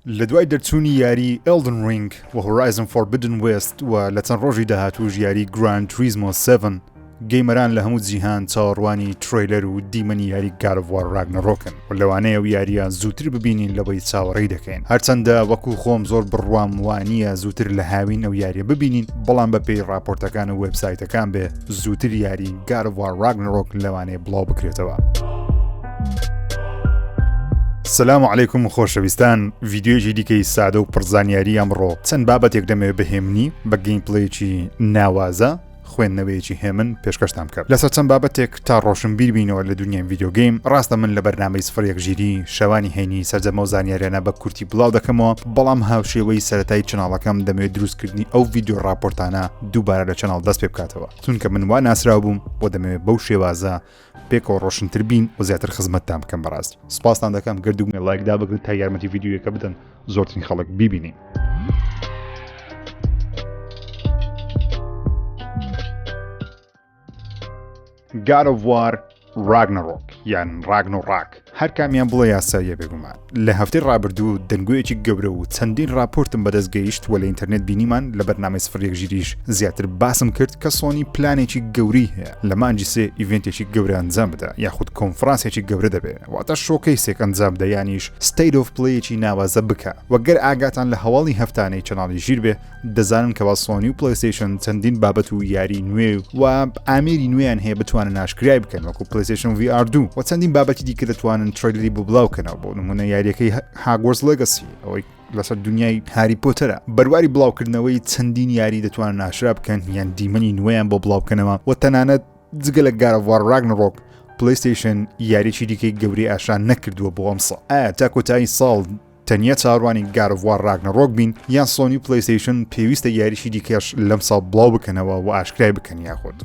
لە دوای دەرچوونی یاری Elden Ring و Horizon Forbidden West و لە چەند ڕۆژی داهاتووش یاری Gran Turismo 7 gamer ان لە هەموو جیهان چاوەڕوانی trailer و دیمەنی یاری God of War Ragnarok ن و لەوانەیە ئەو یاریە زووتر ببینین لەوەی چاوەڕێی دەکەین هەرچەندە وەکو خۆم زۆر بڕوام وانییە زووتر لە هاوین ئەو یاریە ببینین بەڵام بەپێی ڕاپۆرتەکان و وێبسایتەکان بێ زووتر یاری God of War Ragnarok لەوانەیە بڵاو بکرێتەوە. سلام علیکم خۆشەویستان ڤیدیۆیەکی دیکەی سادە و پڕزانیاری ئەمڕۆ چەند بابەتێک دەمەوێت بەهێمنی بە gameplay ێکی ناوازە خوێندنەوەیەکی هێمن پێشکەشتان بکەم لەسەر چەند بابەتێک تا ڕۆشنبیر بینەوە لە دنیای video game ڕاستە من لە بەرنامەی سفر یەک ژیری شەوانی هەینی سەرجەمە و زانیاریانە بە کورتی بڵاو دەکەمەوە بەڵام هاوشێوەی سەرەتای channel ەکەم دەمەوێت دروستکردنی ئەو ڤیدیۆ ڕاپۆرتانە دووبارە لە channel دەست پێ بکاتەوە چونکە من وا ناسراو بووم بۆ دەمەوێت بەو شێوازە پێکەوە ڕۆشنتر بین و زیاتر خزمەتتان بکەم بەڕاستی سپاستان دەکەم گەر دوگمەی like دابگرن تا یارمەتی ڤیدیۆیەکە بدەن زۆرترین خەڵک بیبینین. God of War Ragnarok یان ڕاگنۆڕاک هەر کامیان بڵێ یاساییە بێگومان لە هەفتەی ڕابردوو دەنگۆیەکی گەورە و چەندین ڕاپۆرتم بەدەست گەیشت و لە ئینتەرنێت بینیمان لە بەرنامەی سفر یەک ژیریش زیاتر باسم کرد کە سۆنی پلانێکی گەورەی هەیە لە مانگی سێ event ێکی گەورە ئەنجام بدا یاخود کۆنفرانسێکی گەورە دەبێ واتە showcase ێک ئەنجام بدە یانیش State of Play ێکی ناوازە بکە وە گەر ئاگاتان لە هەواڵی هەفتانەی channel ی ژیر بێ دەزانن کەوا سۆنی و پلەیستەیشن چەندین بابەت و یاری نوێ و ئامێری نوێیان هەیە بتوانن ئاشکرای بکەن وەکو پلەیستەیشن VR 2 و چەندین بابەتی دیکە دەتوانن trailer ی بۆ بڵاو کەنەوە بۆ نمونە یاریەکەی Hogwarts Legacy ئەوەی لەسەر دنیای هاری پۆتەرە بەرواری بڵاوکردنەوەی چەندین یاری دەتوانن ئاشکرا بکەن یان دیمەنی نوێیان بۆ بڵاو بکەنەوە و تەنانەت جگە لە God of War Ragnarok پلەیستەیشن یاریی دیکەی گەورەی ئاشکرا نەکردووە بۆ ئەمساڵ ئایا تا کۆتایی ساڵ تەنیا چاوەڕوانی God of War Ragnarok بین یان سۆنی و پلەیستەیشن پێویستە یاریی دیکەش لەم ساڵ بڵاو بکەنەوە و ئاشکرای بکەن یاخود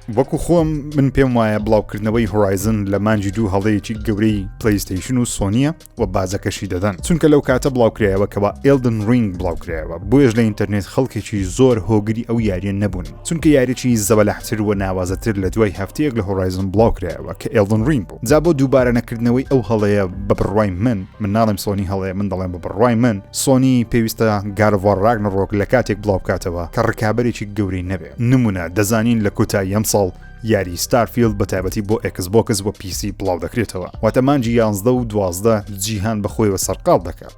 وەکو خۆم من پێم وایە بڵاوکردنەوەی Horizon لە مانگی دوو هەڵەیەکی گەورەی پلەیستەیشن و سۆنیە و باجەکەشی دەدەن چونکە لەو کاتە بڵاوکرایەوە کەوا Elden Ring بڵاوکرایەوە بۆیەش لە ئینتەرنێت خەڵکێکی زۆر هۆگری ئەو یاریە نەبوون چونکە یاریی زەبەلاحتر و ناوازەتر لە دوای هەفتەیەک لە Horizon بڵاوکرایەوە کە Elden Ring بوو جا بۆ دووبارە نەکردنەوەی ئەو هەڵەیە بە بڕوای من من ناڵێم سۆنی هەڵەیە من دەڵێم بە بڕوای من سۆنی پێویستە God of War Ragnarok لە کاتێک بڵاو بکاتەوە کە ڕکابەرێکی گەورەی نەبێ نمونە دەزانین لە کۆتایی ئەمساڵ یاری Starfield بە تایبەتی بۆ Xbox و PC بڵاو دەکرێتەوە واتە مانگی 11 و 12 جیهان بەخۆیەوە سەرقاڵ دەکات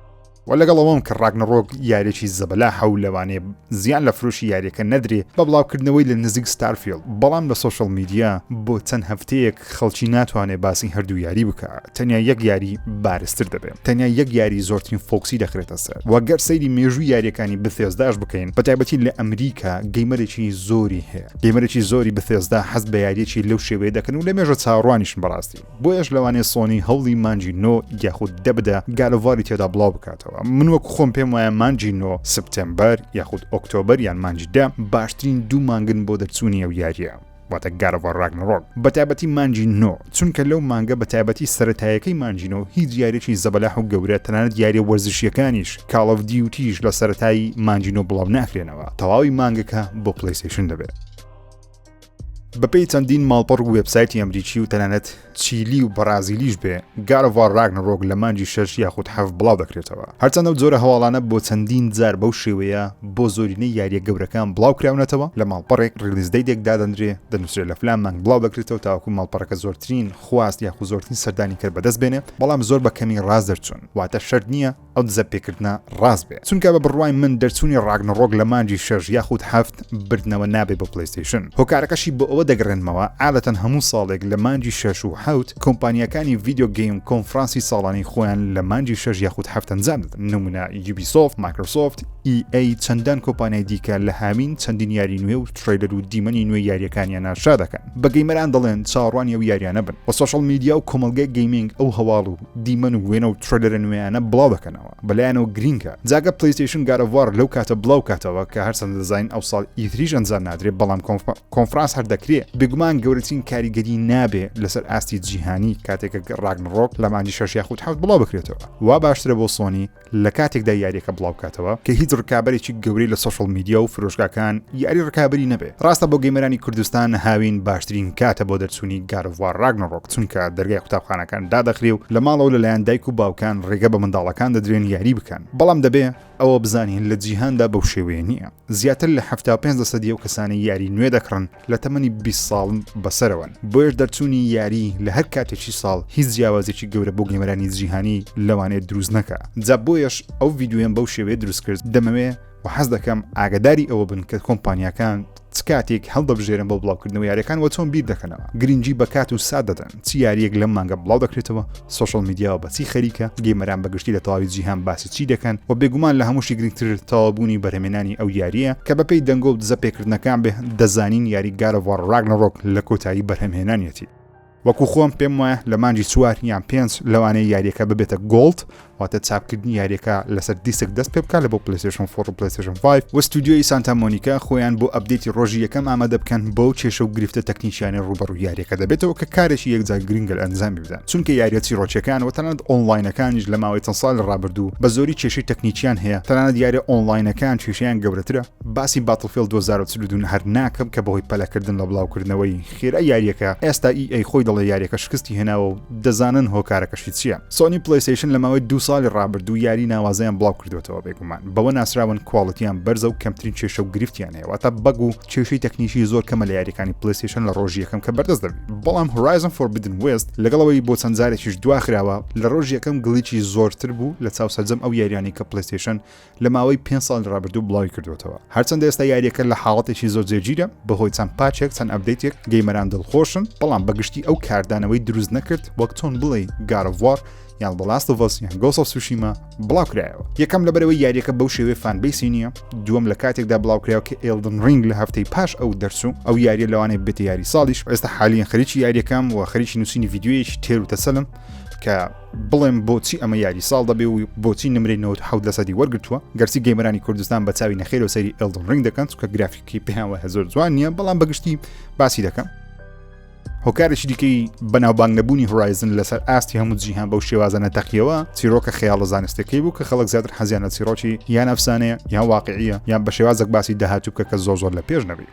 وە لەگەڵ ئەوەم کە Ragnarok یاریەکی زەبەلاحە و لەوانەیە زیان لە فرۆشی یاریەکە نەدرێ بە بڵاوکردنەوەی لە نزیک Starfield بەڵام لە social media بۆ چەند هەفتەیەک خەڵکی ناتوانێ باسی هەردوو یاری بکا تەنیا یەک یاری بارزتر دەبێ تەنیا یەک یاری زۆرترین focus ی دەخرێتە سەر وە گەر سەیری مێژووی یاریەکانی Bethesda ش بکەین بە تایبەتی لە ئەمریکا gamer ێکی زۆری هەیە gamer ێکی زۆری Bethesda حەز بە یاریەکی لەو شێوەیە دەکەن و لە مێژە چاوەڕوانیشن بەڕاستی بۆیەش لەوانەیە سۆنی هەوڵی مانگی نۆ یاخود دە بدە God of War ی تێدا بڵاو بکاتەوە من وەکو خۆم پێم وایە مانگی نۆ سپتێمبەر یاخود ئۆکتۆبەر یان مانگی دە باشترین دوو مانگن بۆ دەرچوونی ئەو یاریە واتە God of War Ragnarok بەتایبەتی مانگی نۆ چونکە لەو مانگە بەتایبەتی سەرەتایەکەی مانگی نۆ هیچ یاریی زەبەلاح و گەورە تەنانەت یاریە وەرزشیەکانیش Call of Duty ش لە سەرەتای مانگی نۆ بڵاو ناکرێنەوە تەواوی مانگەکە بۆ پلەیستەیشن دەبێت. بەپێی چەندین ماڵپەڕ و وێبسایتی ئەمریکی و تەنانەت چیلی و بەڕازیلیش بێ God of War Ragnarok لە مانگی شەش یاخود حەفت بڵاو دەکرێتەوە. هەرچەندە ئەو جۆرە هەواڵانە بۆ چەندین جار بەو شێوەیە بۆ زۆرینەی یارییە گەورەکان بڵاو کراونەتەوە، لە ماڵپەڕێک release date ێک دادەنرێ دەنووسرێ لە فلان مانگ بڵاو دەکرێتەوە تاوەکو ماڵپەڕەکە زۆرترین خواست یاخود زۆرترین سەردانیکەر بەدەست بێنێ، بەڵام زۆر بە کەمی ڕاست دەرچوون واتە شەرت نییە ئەو دزە پێکردنە ڕاست بێ چونکە بە بڕوای من دەرچوونی Ragnarok لە مانگی شەش یاخود حەفت بردنەوە نابێ بۆ پلەیستەیشن هۆکارەکەشی بۆ ئەوە دەگەڕێنمەوە عادەتەن هەموو ساڵێک لە مانگی شەش و حەوت کۆمپانیاکانی video game کۆنفرانسی ساڵانەی خۆیان لە مانگی شەش یاخود حەفت ئەنجام دەدەن نمونە Ubisoft Microsoft EA چەندان کۆمپانیای دیکە لە هاوین چەندین یاری نوێ و trailer و دیمەنی نوێی یاریەکانیان ئاشکرا دەکەن بە gamer ان دەڵێن چاوەڕوانی ئەو یاریانە بن و social media و کۆمەڵگای gaming ئەو هەواڵ و دیمەن و وێنە و trailer ە نوێیانە بڵاو دەکەنەوە بەلایانەوە گرینگە جاگە پلەیستەیشن God of War لەو کاتە بڵاو کاتەوە کە هەرچەندە دەزانین ئەو ساڵ E3 یش ئەنجام نادرێت بەڵام کۆنفرانس هەر دەکرێت. بکرێ بێگومان گەورەترین کاریگەری نابێ لەسەر ئاستی جیهانی کاتێک کە ڕاگنڕۆک لە مانگی شەش یاخود حەوت بڵاو بکرێتەوە. وا باشترە بۆ سۆنی لە کاتێکدا یاریەکە بڵاو بکاتەوە کە هیچ ڕکابەرێکی گەورەی لە social media و فرۆشگاکان یاری ڕکابەری نەبێ. ڕاستە بۆ gamer انی کوردستان هاوین باشترین کاتە بۆ دەرچوونی God of War Ragnarok چونکە دەرگای قوتابخانەکان دادەخرێ و لە ماڵەوە لەلایەن دایک و باوکان ڕێگە بە منداڵەکان دەدرێن یاری بکەن بەڵام دەبێ ئەوە بزانین لە جیهاندا بەو شێوەیە نییە. زیاتر لە 75 لەسەدی ئەو کەسانەی یاری نوێ دەکڕن لە تەمەنی 20 ساڵ بەسەرەوەن، بۆیەش دەرچوونی یاری لە هەر کاتێکی ساڵ هیچ جیاوازیەکی گەورە بۆ gamer انی جیهانی لەوانەیە دروست نەکا. جا بۆیەش ئەو ڤیدیۆیەم بەو شێوەیە دروست کرد، دەمەوێ و حەز دەکەم ئاگاداری ئەوە بن کە کۆمپانیاکان چ کاتێک هەڵدەبژێرن بۆ بڵاوکردنەوە یاریەکان وە چۆن بیر دەکەنەوە گرنگی بە کات و سات دەدەن چ یاریەک لەم مانگە بڵاو دەکرێتەوە social media وە بە چی خەریکە gamer ان بە گشتی لە تەواوی جیهان باسی چی دەکەن و بێگومان لە هەمووشی گرنگتر تەواوبوونی بەرهەمێنانی ئەو یاریە کە بەپێی دەنگۆ و دزە پێکردنەکان بێ دەزانین یاری God of War Ragnarok لە کۆتایی بەرهەمهێنانیەتی. وەکو خۆم پێم وایە لە مانگی چوار یان پێنج لەوانەیە یاریەکە ببێتە gold واتە چاپکردنی یاریەکە لەسەر دیسک دەست پێ بکات لە بۆ PlayStation 4 و PlayStation 5 و ستودیۆی سانتا مۆنیکا خۆیان بۆ update ی ڕۆژی یەکەم ئامادە بکەن بەو کێشە و گرفتە تەکنیکیانەی ڕووبەڕوو یاریەکە دەبێتەوە کە کارێکی یەکجار گرنگە لە ئەنجامی بدەن چونکە یاریە چیڕۆکیەکان و تەنانەت ئۆنلاینەکانیش لە ماوەی چەند ساڵی ڕابردوو بە زۆری کێشەی تەکنیکیان هەیە تەنانەت یاریە ئۆنلاینەکان کێشەیان گەورەترە باسی Battlefield 2042 هەر ناکەم کە بەهۆی پەلەکردن لە بڵاوکردنەوەی خێرای یاریەکە ئێستا EA خۆی دەڵێ یاریەکە شکستی هێناوە و دەزانن هۆکارەکەشی چییە. سۆنی PlayStation لە ماوەی دوو ساڵی ڕابردوو یاری ناوازەیان بڵاو کردوێتەوە بێگومان بەوە ناسراون quality یان بەرزە و کەمترین کێشە و گرفتیان هەیە واتە bug و کێشەی تەکنیکی زۆر کەمە لە یاریەکانی PlayStation لە ڕۆژی یەکەم کە بەردەست دەبی بەڵام Horizon Forbidden West لەگەڵەوەی بۆ چەند جارێکیش دواخراوە لە ڕۆژی یەکەم glitch ی زۆرتر بوو لە چاو سەرجەم ئەو یاریانی کە PlayStation لە ماوەی پێنج ساڵی ڕابردوو بڵاوی کردووەتەوە. هەرچەندە ئێستا یارییەکە لە حاڵەتێکی زۆر جێگیرە بەهۆی چەند patch ێک چەند update ێک gamer ان دڵخۆشن، بەڵام بەگشتی ئەو کاردانەوەی دروست نەکرد وەک چۆن بڵێی God of War یان The Last of Us یان Ghost of Tsushima بڵاوکرایەوە. یەکەم لەبەرئەوەی یارییەکە بەو شێوەیە fan base ی نییە، دووەم لە کاتێکدا بڵاوکرایەوە کە Elden Ring لە هەفتەی پاش ئەو دەرچوو، ئەو یارییە لەوانەیە ببێتە یاری ساڵیش. ئێستا حالیەن خەریکی یارییەکەم و خەریکی نووسینی ڤیدیۆیەکی تێر و تەسەلم کە بڵێم بۆچی ئەمە یاری ساڵ دەبێ و بۆچی نمرەی 97 لەسەدی وەرگتووە گەرچی gamer انی کوردستان بە چاوی نەخێرەوە سەیری Elden Ring دەکەن چونکە گرافیکی پێیان وایە زۆر جوان نییە بەڵام بەگشتی باسی دەکەم هۆکارێکی دیکەی بەناوبانگ نەبوونی Horizon لەسەر ئاستی هەموو جیهان بەو شێوازە نەتەقیەوە چیرۆکە خەیاڵە زانستەکەی بوو کە خەڵک زیاتر حەزیان لە چیرۆکی یان ئەفسانەیە یان واقعیە یان بە شێوازێک باسی داهاتوو بکە کە زۆر زۆر لە پێش نەبی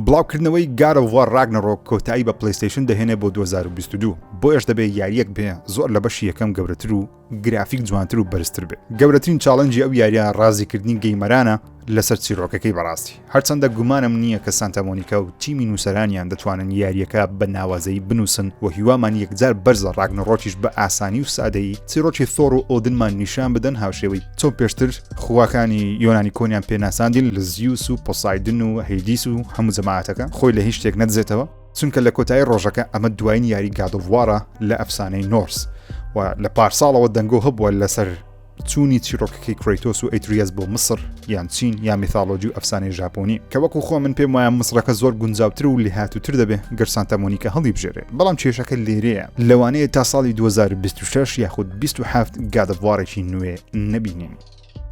بڵاوکردنەوەی God of War Ragnarok کۆتایی بە PlayStation دەهێنێ بۆ 2022، بۆیەش دەبێ یارییەک بێ زۆر لە بەشی یەکەم گەورەتر و گرافیک جوانتر و بەرزتر بێ. گەورەترین challenge ی ئەو یاریە ڕازیکردنی gamer انە لەسەر چیرۆکەکەی بەڕاستی. هەرچەندە گومانم نییە کە سانتا مۆنیکا و تیمی نووسەرانیان دەتوانن یارییەکە بە ناوازەیی بنووسن و هیوامان یەکجار بەرزە Ragnarok یش بە ئاسانی و سادەیی چیرۆکی ثۆر و ئۆدنمان نیشان بدەن هاوشێوەی چۆن پێشتر خواکانی یۆنانی کۆنیان پێناساندین لە زیوس و پۆسایدن و هەیدیس و هەموو جەماعەتەکە خۆی لە هیچ شتێک نەدزێتەوە چونکە لە کۆتایی ڕۆژەکە ئەمە دوایین یاری God of War ە لە ئەفسانەی نۆرس و لە پارساڵەوە دەنگۆ هەبووە لەسەر چوونی چیرۆکەکەی کرەیتۆس و ئەیتریەس بۆ مسر یان چین یا میثاڵۆجی و ئەفسانەی ژاپۆنی کە وەکو خۆ من پێم وایە مسرەکە زۆر گونجاوتر و لێهاتووتر دەبێ گەر سانتا مۆنیکا هەڵیبژێرێ بەڵام کێشەکە لێرەیە لەوانەیە تا ساڵی 2026 یاخود 27 God of War ێکی نوێ نەبینین.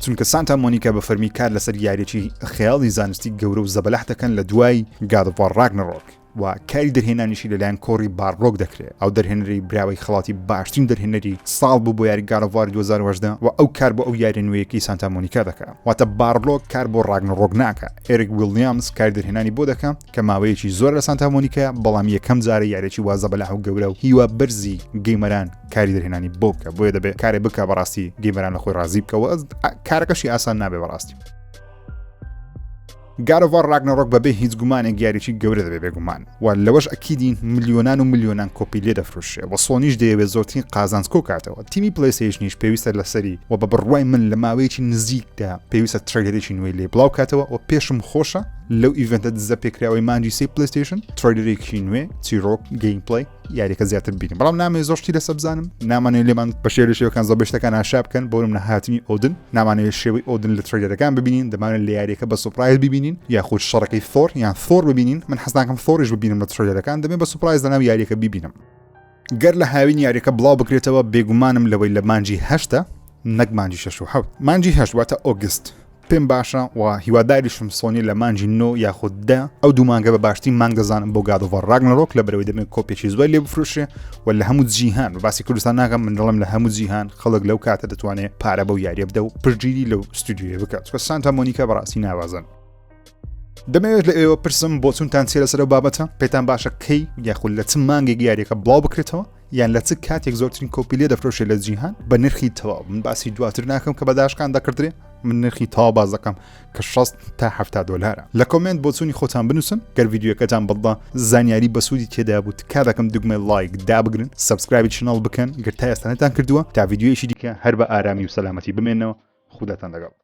چونکە سانتا مۆنیکا بە فەرمی کار لەسەر یاریی خەیاڵی زانستی گەورە و زەبەلاح دەکەن لە دوای God of War Ragnarok و کاری دەرهێنانیشی لەلایەن کۆری بارلۆگ دەکرێت ئەو دەرهێنەری براوەی خەڵاتی باشترین دەرهێنەری ساڵ بوو بۆ یاری God of War 2018 و ئەو کار بۆ ئەو یاری نوێیەکەی سانتا مۆنیکا دەکا واتە بارلۆگ کار بۆ ڕاگنەڕۆک ناکا ئێریک ویڵیامز کاری دەرهێنانی بۆ دەکا کە ماوەیەکی زۆر لە سانتا مۆنیکا بەڵام یەکەم جارە یاریی وا زەبەلاح و گەورە و هیوا بەرزی gamer ان کاری دەرهێنانی بۆ بکە بۆیە دەبێت کارێ بکە بەڕاستی gamer ان لە خۆی ڕازی بکەوە کارەکەشی ئاسان نابێ بەڕاستی God of War Ragnarok بەبێ هیچ گومانێک یاریی گەورە دەبێ بێگومان و لەوەش ئەکیدین ملیۆنان و ملیۆنان کۆپی لێ دەفرۆشرێ و سۆنیش دەیەوێت زۆرترین قازانج کۆکاتەوە تیمی PlayStation یش پێویستە لەسەری و بە بڕوای من لە ماوەیەکی نزیکدا پێویستە trailer ێکی نوێی لێ بڵاو کاتەوە و پێشم خۆشە لەو event ە دزە پێکراوەی مانگی سێ PlayStation trailer ێکی نوێ چیرۆک gameplay یاریەکە زیاتر بینم بەڵام نامەوێ زۆر شتی لەسەر بزانم نامانەوێت لێمان بە شێوە شێوەکان زۆر شتەکان ئاشا بکەن بۆ منە هاتنی ئۆدن نامانەوێت شێوەی ئۆدن لە trailer ەکان ببینین دەمانێت لە یاریەکە بە surprise ببینین یاخود شەڕەکەی ثۆر یان ثۆر ببینین من حەز ناکەم ثۆریش ببینم لە trailer ەکان دەمێ بە surprise لەناو یاریەکە ببینم گەر لە هاوین یاریەکە بڵاو بکرێتەوە بێگومانم لەوەی لە مانگی هەشتە نەک مانگی شەش و حەوت مانگی هەشت واتە August. پێم باشە و هیواداریشم سۆنی لە مانگی نۆ یاخود دە ئەو دوو مانگە بە باشترین مانگ دەزانم بۆ God of War Ragnarok لە بەرەوەی دەمێک کۆپێکی زۆر لێ بفرۆشێ و لە هەموو جیهان بە باسی کوردستان ناکەم من دەڵێم لە هەموو جیهان خەڵک لەو کاتە دەتوانێت پارە بەو یاریە بدە و پشتگیری لەو ستودیۆیە بکات چونکە سانتا مۆنیکا بەڕاستی ناوازن. دەمەوێت لە ئێوە پرسم بۆچونتان چیە لەسەر ئەو بابەتە پێتان باشە کەی یاخود لە چ مانگێک یاریەکە بڵاو بکرێتەوە یان لە چ کاتێک زۆرترین کۆپی لێ دەفرۆشێت لە جیهان بە نرخی تەواو من باسی دواتر ناکەم کە بە داشکان دەکردرێ من نرخی تەواو باز دەکەم کە 60 تا 70 دلارە لە comment بۆچوونی خۆتان بنووسن گەر ڤیدیۆکەتان بەدڵە زانیاری بەسوودی تێدا بوو تکا دەکەم دوگمەی like دابگرن subscribe ی channel بکەن گەر تا ئێستا نەتان کردووە تا ڤیدیۆیەکی دیکە هەر بە ئارامی و سەلامەتی بمێنەوە خوداتان لەگەڵ.